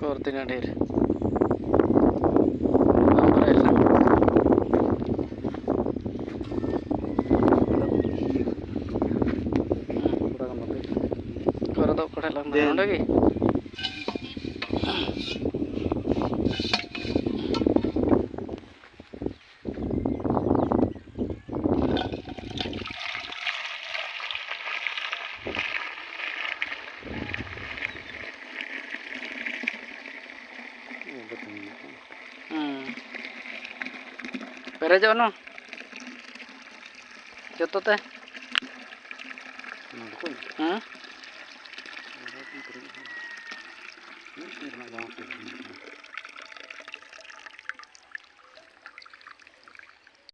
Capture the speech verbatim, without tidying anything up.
ᱦᱚᱨ ᱛᱤᱱᱟᱹᱜ ᱰᱷᱮᱨ᱾ ᱵᱟᱢ ᱵᱟᱲᱟᱭ ᱠᱷᱟᱱ᱾ ᱚᱠᱟ ᱨᱮ ᱫᱚ ᱚᱠᱟ ᱴᱷᱮᱡ ᱞᱟᱝ ᱛᱟᱦᱮᱸ ᱱᱚᱰᱮ ᱜᱮ? ᱦᱩᱸ᱾ ᱯᱮᱨᱮᱡᱚᱜ ᱱᱚ ᱡᱚᱛᱚ ᱛᱮ᱾ ᱦᱩᱸ᱾